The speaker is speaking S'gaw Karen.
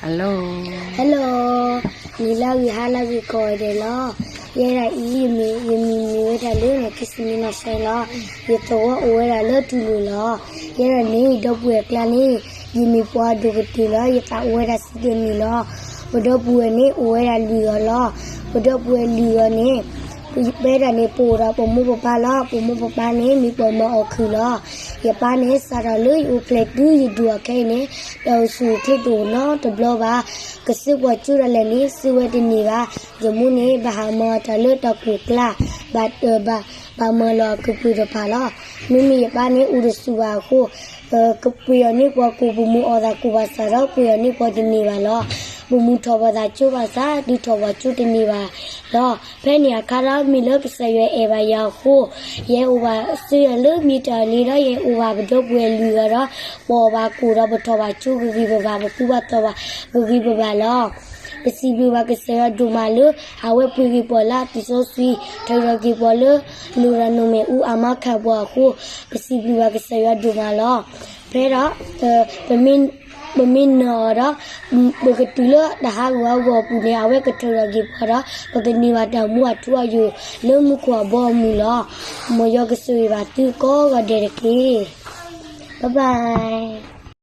Hello, နံၤလၢအဂ့ၤ ဟါလၢအဂ့ၤကိးဂၤဒဲးလီၤ. ယဲဒၣ်အံၤ ယမံၤမံၤမ့ၢ်ဝဲဒၣ်လၢ နီၢ်ခံစံးမံနီၢ်ဆဲလီၤ. ယသဝီအိၣ်ဝဲဒၣ်လၢတူၢ်လိာ်လီၤ. ယဲဒၣ်န့ၣ် ဒီပုၢ်ဝဲၢ်အကျါန့ၣ် ယမ့ၢ်ပှၤဒိၣ်ကတၢၢ်လီၤ. ယသးအိၣ်ဝဲဒၣ်ဆံတနံၣ်လီၤ. ပဒီပုၢ်ဝဲၢ်န့ၣ် အိၣ်ဝဲဒၣ်လွံၢ်ဂၤလီၤ. ပဒီပုၢ်ဝဲၢ်လွံၢ်ဂၤန့ၣ် ပဝဲဒၣ်န့ၣ် ပအိၣ်ဒီးပမိၢ်ပပၢ်လီၤ. ပမိၢ်ပပၢ်န့ၣ် မ့ၢ်ပှၤမၤအီၣ်ခုၣ်လီၤ. ယပၢ်န့ၣ် စးထီၣ်လၢယအိၣ်ဖျဲၣ်တုၤယဒိၣ်အခဲအံၤန့ၣ် တၢ်အိၣ်ဆူၣ်အိၣ်ချ့တအိၣ်နီတဘျီဘၣ်. ကစၢၢ်ပှၤကၠိဒၣ်လဲာ်န့ၣ် စၢၢ်ဝဲတန့ၢ်ဘၣ်. ယမိၢ်န့ၣ် ဘၣ်ဟးမၤတၢ်လၢတၢ်ကိၢ်ကျါ, ဘၣ်တၢၢ်ဘၣ်, ဘၣ်မၤလီၤအကပၢၤတဖၣ်လီၤ. မ့မ့ၢ်ယပၢ်န့ၣ် အိၣ်တဆူၣ်ဘၣ်အဃိ ကပှ့ၤအီၤန့ၢ်ပှၤကိၢ် ပမူအီၣ်သးကိၢ်ဘၣ်ဆၣ်ဒီး ပှ့ၤအီၤန့ၢ်ပှၤတန့ၢ်ဘၣ်လီၤ. ပမူထီၣ်ပှၤသးကၠိဘၣ်ဆၣ် ဒုးထီၣ်ပှၤကၠိတန့ၢ်ဘၣ်လီၤ. ဖဲန့ၣ်အခါဒီး မ့ၢ်လၢကစၢ်ယွၤအဲၣ်ဘၣ်ယၤအဃိ ယဲအိၣ်ဘၣ်စၢၤယၤလၢမံၤတၢ်လံဒီး ယဲအိၣ်ဘၣ်ပဒီပုၢ်ဝဲၢ်လွံၢ်ဂၤဒီး ပအီၣ်ဘၣ်ကိၢ်ဒီး ပထီၣ်ဘၣ်ကၠိကဂံၢ်ပဘၣ် ပကူဘၣ်သိးဘၣ်ကဂံၢ်ပဘၣ်လီၤ. ပစံးဘျုးဘၣ်ကစၢ်ယွၤဒိၣ်မးလၢ အဝဲပှ့ၤက့ၤပှၤလၢအသွံၣ်စီဆှံ ထုးထီၣ်က့ၤပှၤလၢ လိၣ်ရၤနိာ်မဲာ်အူအမါခးပှၤအဃိ ပစံးဘျုးဘၣ်ကစၢ်ယွၤဒိၣ်မးလီၤ. ဖဲဒီး ပမ့ၢ်နၢၤအီၤဒီး ပကတုၤလၢတၢ်ဟးဂူာ်ဟးဂီၤအပူၤန့ၣ် အဝဲကထုးထီၣ်က့ၤပှၤဒီး ပကန့ၢ်ဘၣ်တၢ်မူအထူအယိာ်လၢမူခိၣ်အဘီအမုၢ်လီၤ. မ်ယွၤကဆိၣ်ဂ့ၤဘၣ်သုကိးဂၤဒဲးတက့ၢ်. Bye bye.